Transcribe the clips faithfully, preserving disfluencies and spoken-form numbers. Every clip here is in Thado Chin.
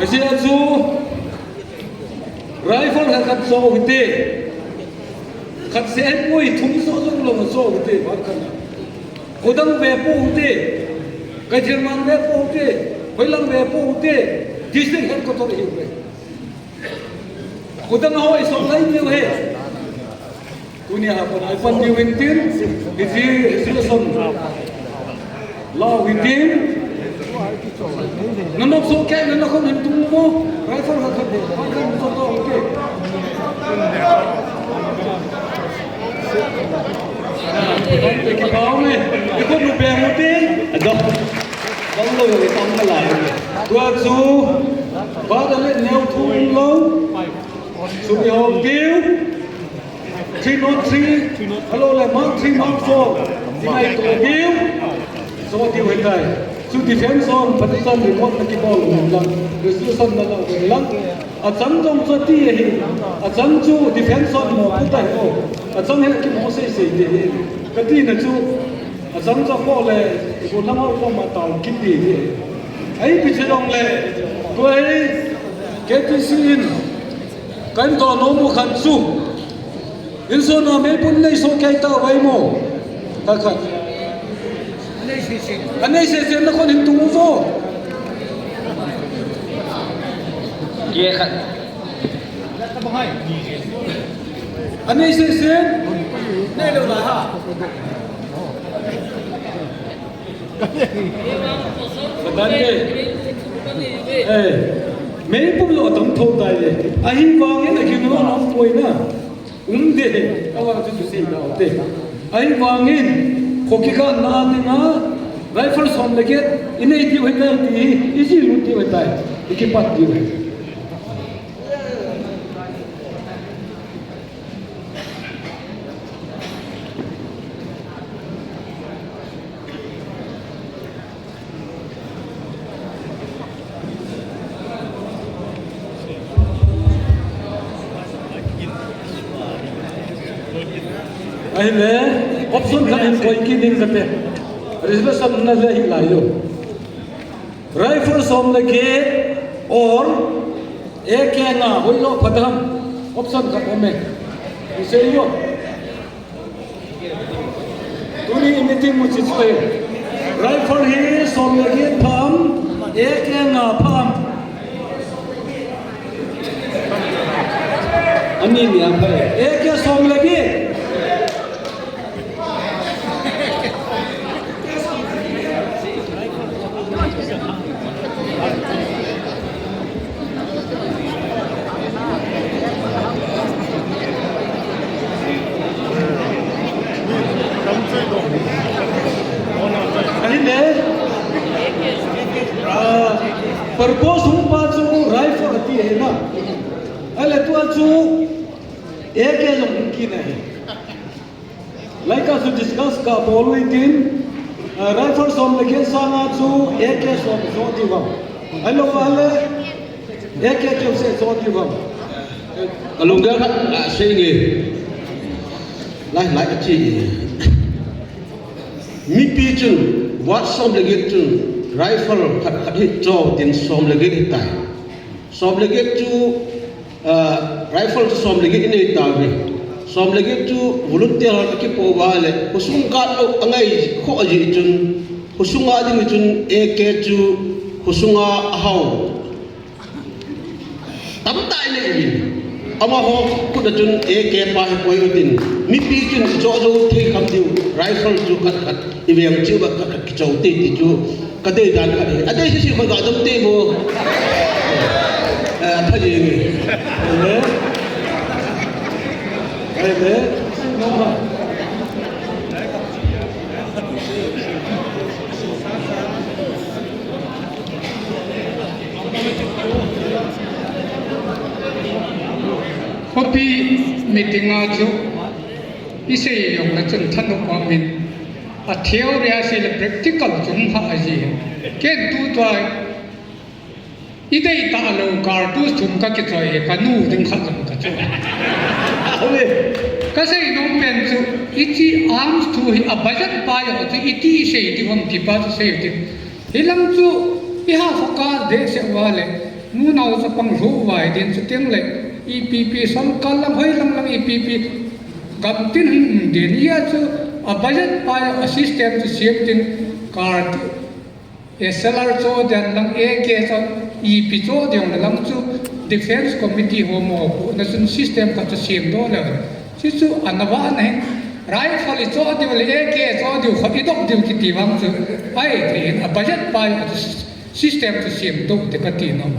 Ajeh chu rifle khat khat cho hite. Khat seh poi, thum so jong lou cho hite, ban khat. Kudang ve po hite. Kaithel man ve po hite. Hoilang ve po hite. District headquarter hi ve. Kudang hoi so lai diu he. Tunia ha kon ai pan diu hin tin, hiti, hiti son. Lau hin tin. Nanop so ke, nanop kon hin tung mo. Rifle ha kon, ha kon so to, okay. Ikipau me, ikon nu be mo tin. Adok. Bang lo yo, itang na lai. Tua chu, ba da le neo thu lo. Sumi hong diu. Three not three, hello le, Mark three, Mark four. Tinai to diu. So diu hitai. Chu defense on, Pakistan report na kibol lang. Resolution na la lang. Achang jong chu ti hi. Achang chu defense on mo puta ho. Achang he kimo sei sei ti hi. Kati na chu. Achang chu ko le, ko lang ho ko ma tao kiti hi. Ai pi che long le. Ko ai. K T C in. Kan to no mo khan chu. Insung a meipum nei so kei ta vai mo. Khat khat. Anei sese na kon hin tung vo. Ke khat. Anei sese. Nei lo la ha. Satan ke. Eh, meipum lo tam tho tai le. Ahivangin a kin lo na poi na. Um de, ka vang chu chu sei dau te. Ahivangin, kho kikah na dinga, rifle som le get, i nei diu hitai ti hi, i ji lut diu hitai, i kipat diu hitai. Ahile, option khat in koi kit ding kate. Reservation na le hi lai yo. Rifle som le get or A K nga hoi lo phat ham. Option khat um e. I sei yo. Tuni meeting mu chi chu e. Rifle hi som le get pha ham, A K nga pha ham. Ani ni a pha e. A K som le get. Ahile, ah, purpose hung pa chu rifle ati ahi na. Ahile tua chu A K jong hung kit ahi. Lai ka chu discuss ka bol u hitin, ah, rifle som le get sanga chu A K som jo diu vang. Ahilou ahile A K keu seh jo diu vang. Ka lunggel khat, ah, sei nge. Lai, lai ka chi. Mipi chun, ward som le get chun, rifle khat khat hi cho tin som le get hitai. Som le get chu, ah, rifle chu som le get i nei tauve. Som le get chu volunteer a kipo uva le, khosung guard lou angai kho ahi chun, khosunga ding chun A K chu khosunga ahao. Tamtah i nei uvin. Amaho khut a chun A K pa hi poi utin. Mipi chun i cho jou thei kham diu. Rifle chu khat khat. I veng chiu va khat khat kicho te ti chu. Ka dei dan khat hi. A dei sisi khat ga dam te mo. Eh, a pha jeng e. Amen. Amen. Khopi meeting a chu i sei jong le chun thanop a min a theory a sei le practical chun ha a ji. Ken tu tua i dei ta lou cartridge thum ka kichoi e, ka nu ding khat jong ka choi. Ka sei nom pen chu i chi arms thu hi a budget pa jong chu i ti i sei ti hom ti pa chu sei ti. Hi lang chu i ha focus de se wa le. Nunau chapang lhuh vai din chuteng le, ipi ipi sawmkal lang hoi lang lang ipi ipi gam tin hung um din. Hia chu a budget pa a system chu siam tin kar chu, eh, S L R cho dian lang A K cho ipi cho diang le lang chu Defence Committee ho mo pu na chun system khat chu siam doh le. Chu chu a na va na hin rifle i cho diu le A K cho diu khat i dok diu kiti vang chu ai thei hin a budget pa a chu system chu siam doh te ka ti nom.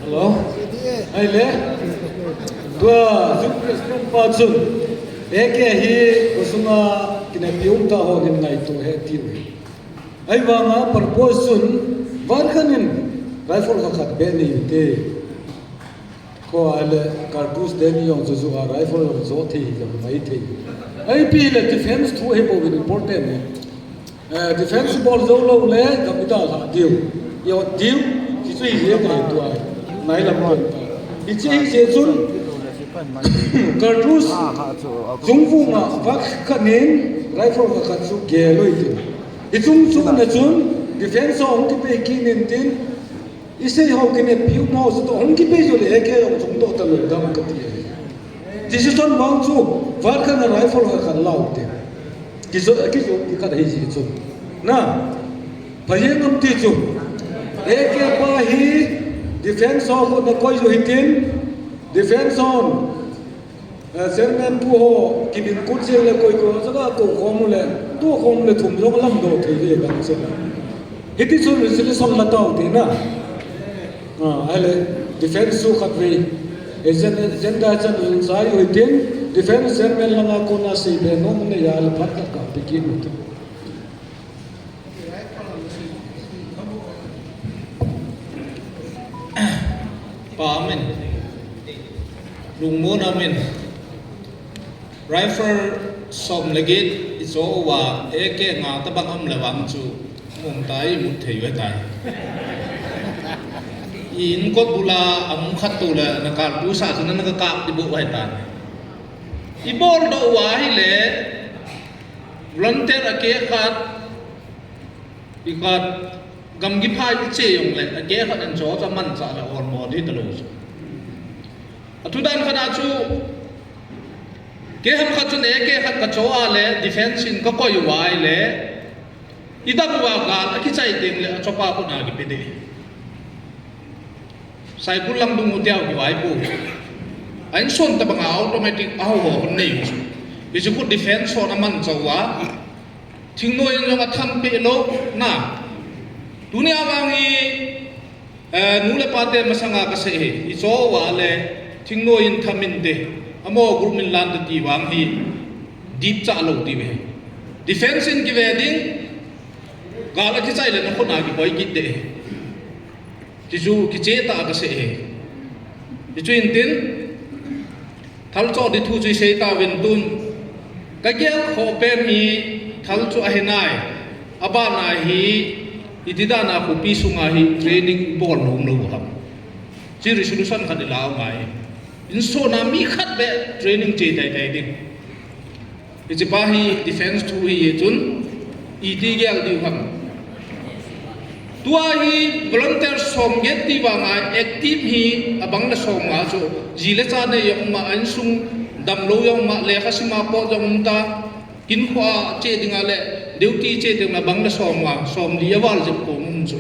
Hello. Ai le. Tua zu president pa chun A K hi ko sunga kinapi um ta ho nin ngai tu he ti u. Ai vanga purpose chun var khan in rifle kha khat be ni te. Ko ai le cartridge te ni jong chu chu a rifle jong zo thei jong mai thei. Ai pi le defense thu he bo important ni. Eh, defense bol zo lo le, gam i dalha diu. I ot diu, ti chu hi je ka hi tua. Nai lam lam ta. I che hi je chun, cartridge, chung vunga, vak khat nin, rifle khat chu ge loi diu. I chung chu na chun, defense hong ti pe ki nin tin, I sei ho kine piu mo su to hong kipe jo le A K jong chung to ta lo dam ka ti e. Ti si ton bang chu var khan a rifle kha khan lau te. Ki so ki so ki khat hi ji chu. Na. Pha ye ngam ti chu. A K pa hi defense ho ko na koi jo hi tin. Defense on. Eh, chairman pu ho, kibin kut jeng le koi ko, saka ko khom le, tu khom le thum jong lam do thei le bang se na. Hiti chun resolution la tau te na. Ah, ai le, defense su khat ve. Eh, jen, jen da chan un sa yu tin, defense chairman langa kona sei be nom le ya le phat ka ka pe ki nu te. Pa amin. Lungmon amin. Rifle som le get i cho uva A K nga ta bang am le vang chu mum tai mut thei ve tai. I in kot bula am khat tu le na kal tu sa chu na ka kap di bu vai tai. I bol do uva hi le volunteer a ke khat I khat gamgi phai i che jong le, a ke khat in cho cha man cha le ol mo di ta lo chu. A thu dan khat a chu, ke ham khat chun A K khat ka cho a le, defense in ka koi uva le, i dam uva gal, a kichai ding le, a chopa khut a kipe de. Saikul lang dung u tiau ki vai pu. A in son ta banga automatic a ho ho nei chu. I chu khu defense son a man chau a. Thingnoi in jong a tham pe lo na. Tunia vang hi, eh, nu le pa te masanga ka sei hi. I cho uva le thingnoi in tham in te. Amo group min lan te ti vang hi. Dip cha lo ti ve. Defense in ki ve ding. Gal a kichai le na khut a ki boi kit de. Ti chu kiche ta ka sei he. Ti chu in tin, thal cho di thu chu i sei ta vin tun. Ka gel kho pen hi thal chu ahi nai. A ban a hi, i ti dan a khopi sunga hi training bol nom lo ham. Chi resolution khat i lau ngai. In so na mi khat be training che tai tai ding. Hiche pa hi defense thu hi ye chun, iti gel diu ham. Tua hi volunteer som get ti vanga active hi abang le som nga chu, ji le cha nei jong ma, a insung dam lo jong ma, lekha sima pot jong um ta, kin khua che dinga le, duty che dinga bang le som nga, som li a val jep ko um chu.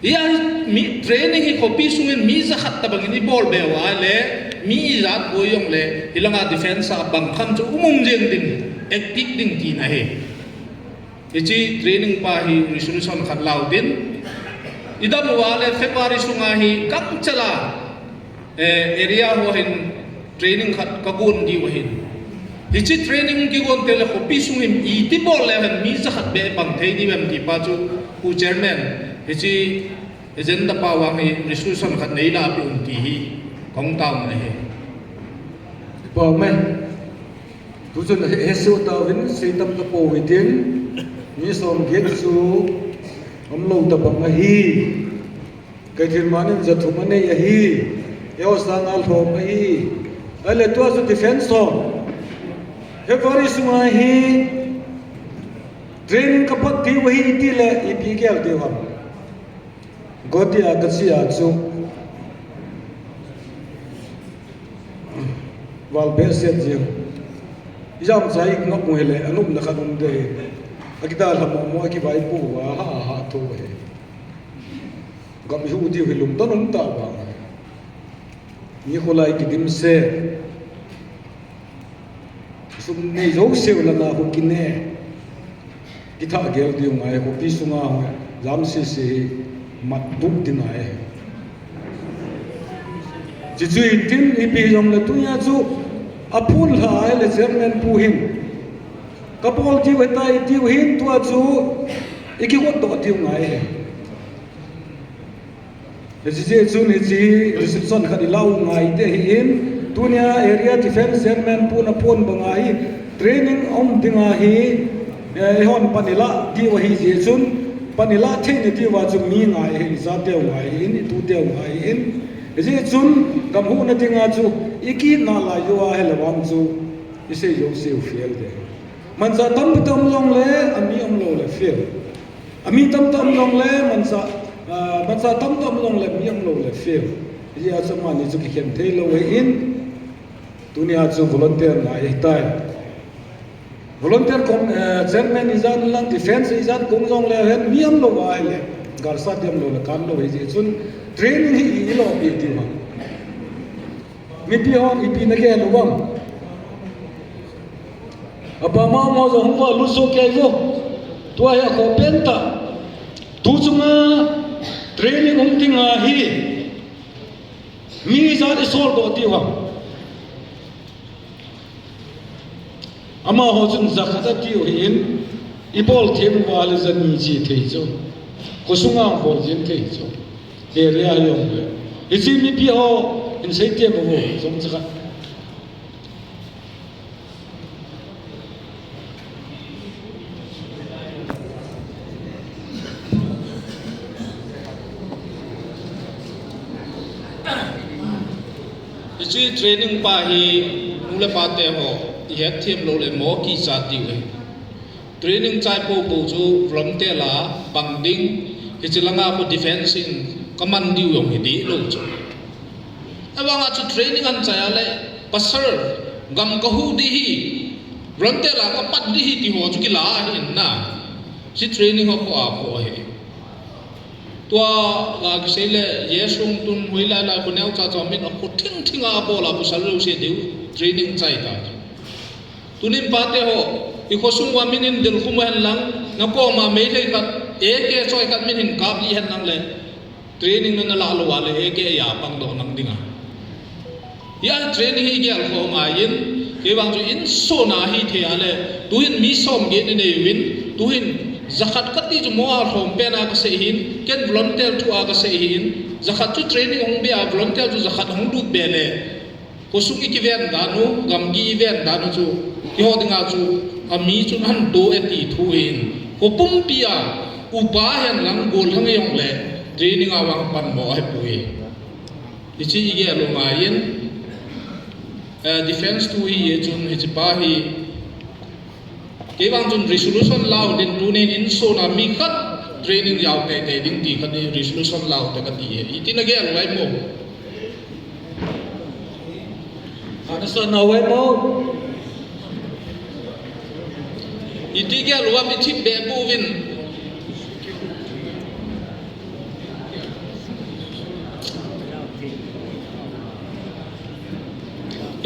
Hia mi training hi khopi sungin mi jakhat tabangin i bol be uva le, mi ijat boi jong le, hilanga defense a bang kham chu um um jeng ding, active ding tina ahi. Hiche training pa hi resolution khat lau din. I dam uva le February sunga hi kam chala eh, area ho hin training khat ka gon diu ahin. Hiche training kigon te le khopi sungin iti bol le hen mi jakhat be bang thei diu em ti pa chu khu chairman hiche agenda pa vang hi resolution khat nei la pe un ti hi kong tau na he. Pa me. Tu chun he, he su ta vin sei tam ta po vitin mi som get su om lo ta bang ahi. Kei thil manin jathum anei ahi, eo sanga lhom ahi. Ahile tua chu defense hom. February sunga hi training ka pat diu ahi ti le ipi gel diu ham. Guwahati a kache a chu val behseh jeng. Ijam cha i ngap u hile, anop na khat um de. Akidalha momo, akivaipo uva, ha, ha, tho he. Gam ihu diu hi lungdon um tah uva. Nikho lai kidim se. Sum nei jouse u langa khu kine. Kitha gel diu ngai, khopi sunga ho jam sese hi mat duk ding ngai. Chuchu hitin ipi jongle tunia chu aphun lha ahile chairman pu hin. Kabol diu ahitai tiu hin tua chu ikigot doh diu ngai. Hiche jeh chun hiche reception khat ilah u ngai te ahin, tunia Area Defence Chairman pun aphon banga hi training um dinga hi, eh, eihon pan ilah diu ahi jeh chun, pan ilah theina diuva chu mi ngai ahin, ichateu ngai ahin, ituteu ngai ahin. Hijeh chun gam huhna dinga chu ikitna lai jou ahile vang chu isei jouseu fail de. Manchah tampi tam jongle, ami umlou le fail. Ami tamtah um jongle, manchah, ah, manchah tamtah um jongle, mi umlou le fail. Hijeh a chu amani chu kikhen thei lou ahin, tunia chu volunteer ngai ahitai. Volunteer kong, eh, chairman ijat lang, defence ijat kong jongle hen, mi umlou ahile, galsat umlou le kanlou ahijeh chun, training hi ilopi diu ham. Mipi hon ipi nagel uvem? Apa mama jong hung valut soh kei vo. Tua hi akhoh pen tah. Tu chunga training um dinga hi mi ijat isol doh diu ham? Amaho chun jakhat atiu ahin, ibol them uva le jani che thei chu. Khosunga bol jeng thei chu. Area jongle. Hiche mipi ho hin seithem uvo, jong chakhat. Hiche training pa hi nu le pa te ho ihet them lou le mo kichat diu ahi. Training chai popo chu volunteer a pang ding, hiche langa khu defence in kaman diu jong hi dihlou chu. Ahivanga chu training ahin chai a le, pasal gam kahuh ding ahi, volunteer a kapat ding ahi ti ho chu kila ahin na. Hiche training ho khu akhoh ahi. Tua ga kisei le, Jesu hung tun hoilai lai khu neocha cha min akhoh thing thing a abol a, pasal jouse diu training chai ta. Tunin pate ho, ikhosung uva min hin dilkhum hen lang, nakoma Meitei khat, A K choi khat min hin kap lih hen lang le, training na nalah lou a le, A K a pang doh nang dinga. Hia training hi igel khom ngai in, kei vang chu insung a hithei a le, tuhin mi som get inei uvin, tuhin jakhat kati chu mo a lhom pen a kasei ahin, ken volunteer thu a kasei ahin, jakhat chu training hung be a, volunteer chu jakhat hung lut be le, khosung ikiven dan u, gamgi iven dan u chu, keiho dinga chu, ami chun ahin to e ti thu ahin, kho pumpi a, upa hen lang gollhang jong le, training a vang pan mo ahipoi. Hiche igel u ngai in, eh, defence thu hi, hichun hiche pa hi, kei vang chun resolution lau ding tunin insung a mi khat training jao teitei ding ti khat hi resolution lau te kati e. Iti nagel u ahi mo? Ana sa na u ahi mo? Iti gel uvam, ithip beh pouvin.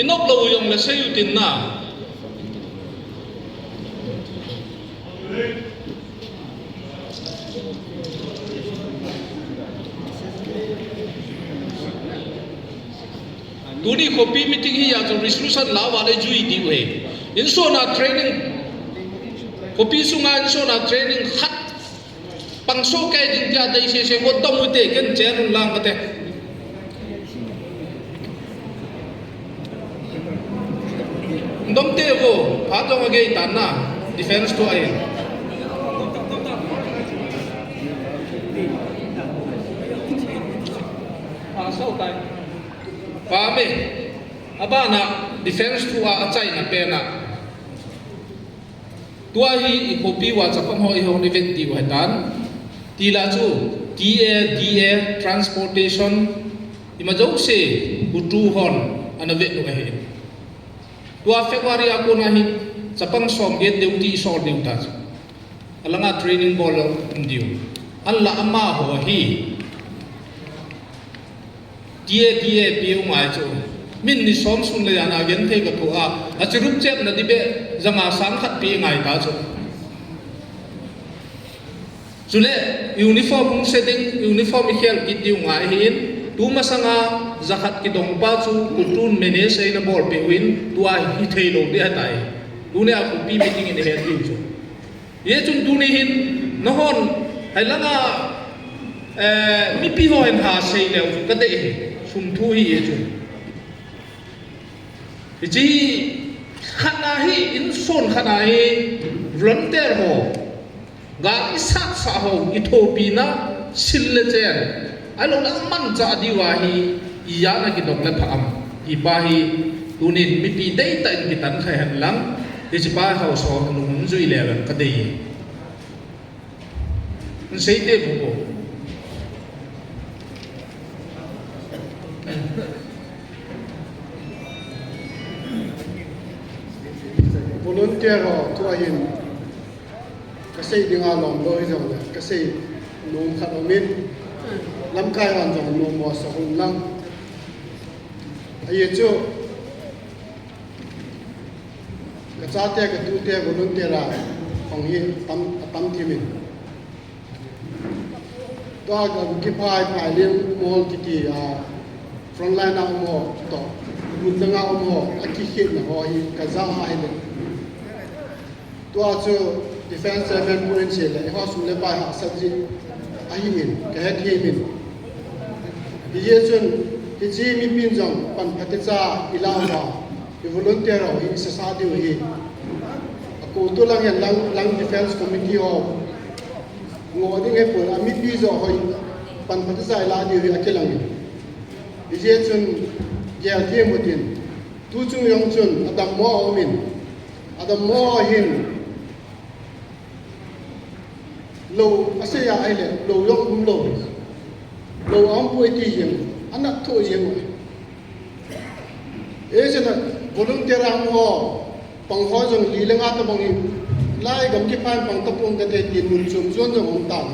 Inop lou u jong le sei u tin na. Tuni khopi meeting hi a chu resolution lau a le jui diu ahi. Insung a training. Khopi sunga insung a training khat pang soh kei ding tia dei sese ko dom u te, ken chen un lang kate. Dom te vo, phat jong agei tan na, defence thu ahi. A, so tai. Pame, abana defence thu a, achaina pena. Tua hi i khopi uva chapang ho i hung ni vet diu ahitan. Tila chu, T A D A, transportation, ima jouse, hutu hon, ana vet u ahi. Tua February a kona hi, chapang som get deu ti sol deu ta chu. Alanga training bol um diu. Anla amaho hi. T A D A pe u ngai chu. Min ni som sung le jan a genthei ka thu a. Achirup chepna ding beh, janga sang khat pe ngai ta chu. Chule, uniform hung se ding, uniform i khel kit diu ngai ahin, tu masanga jakhat kidong pa chu, platoon manager in abol peh uvin, tua hi thei lou ding ahitai. Tunia khopi meeting in i het diu chu. Hichun tuni hin, nahon, hilanga, eh, mipi ho hin ha sei leu chu, ka dei hi, sum thu hi hichun. Hiche hi, khat na hi, insung khat na hi, volunteer ho. Gal i sat sah ho, i thopina, sil le chen. Ahilou le amanchah diu ahi, ijat a kidong le pha ham. Hipa hi, tunin mipi deitah in kitan khai hen lang, hiche pa haosa ho nung jui le lang ka dei. Sei te bu ko. Volunteer ho, tua hin. Ka sei dinga lom lou hijongle, ka sei nom khat umin, lamkai hon jong nom mo sa hung lang. Ahi chu, ka chate, ka tute, volunteer a, hung hi tam, tam thimin. Tua ka kiphai, phai lim mol kiti a, frontline a um ho toh, mun danga um ho, akikhetna ho hi, ka ja a hile. Tua chu Defence Chairman pu in sei le, eiho sum le pai hahsat jeh ahin, ka het hih in. Hijeh chun, hiche mipin jong pan phatecha i la uva, i volunteer ho hi i sasa diu ahi. Ako tu lang hin lang, lang Defence Committee ho. Ngo ding ahipoi, a mipi jouse ho hi pan phatecha i la diu ahi akilang in. Hijeh chun, gel thim utin. Tu chung jong chun, adammo a um in. Adammo a hin, lou asei a ahile, lou jong um lou. Lou a um poi ti jeng, anat tho jeng u. Hiche na volunteer a um ho, pang ho jong li le nga tabang hi, lai gam kiphai pang tapong kate tin mun chom chom jong um tan.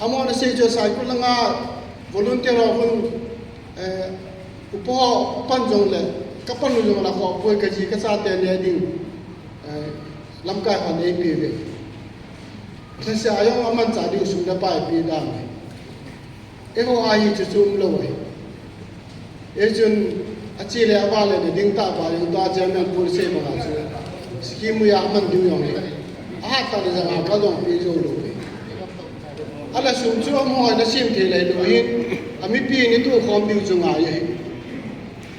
Amahon asei chu Saikul langa volunteer ho hung, eh, upa ho pan jongle, ka pan u jongle khoh poi, ka ji ka chate ne ding, eh, lamkai hon eipe uve. Lhase a jong amanchah ding sum le pai pe dan. Eiho a hi chu chu um lou ahi. Hichun, ache le ava le ding tah pa jong tua chairman pu in asei banga chu, scheme a aman diu jong hi, ahat tah le janga kal jong pe jou lou hi. Ahile sum chu amaho in asem thei lai lou hin, a mipi in atoh khom diu chu ngai ahi.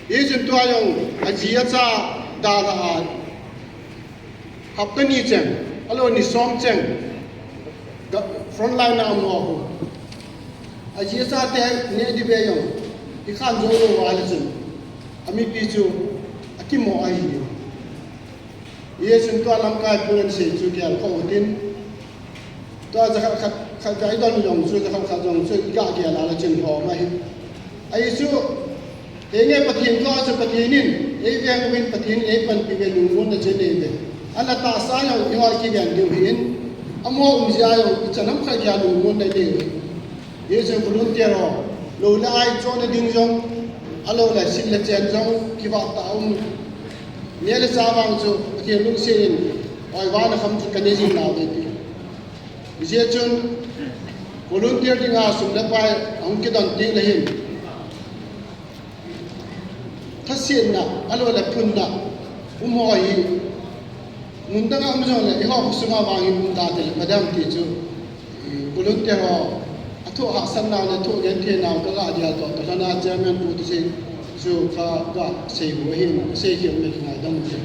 Hichun tua jong, aji acha dalha a, hapta ni cheng, ahilou ni som cheng, ga-, frontline a um ho khu. Aji achate neh ding beh jong, i khan jou lou uva ahile chun, a mipi chu akimo ahi. Hijeh chun tua lamkai pu in asei chu gel kha utin, tua jakhat khat, khat ja i don jong chu, jakhat khat jong chu, i ga gel a le chun lhom ahi. Ahi chu, Kei nge Pathen thu a chu Pathen in, ei veng uvin Pathen in ei panpi uve lungmonna chu nei uve. Ana tahsa jong eiho i kiven diu ahin, amaho um jeh a jong i chanam khat geiya lungmonna nei uve. Hichun volunteer ho, lou le ai chohna ding jong, ahilou le sil le chen jong, kivah tah a um. Neh le chah vang chu Pathen lungset in, oiva na kham chu ka nei jing nau ve ti. Hijeh chun, volunteer dinga sum le pai ahung kidon teng le hin, thasetna, ahilou le phunna, um ho hi, mun danga um jongle, eiho khosung a vang hi um ta teng le, madam ti chu, i, volunteer ho, athu hahsatnau le thu gentheinau ka ga dia toh, toh lhana chairman pu tu si chu ka ga sei u ahin, ka sei khel le kingaidam u ahi.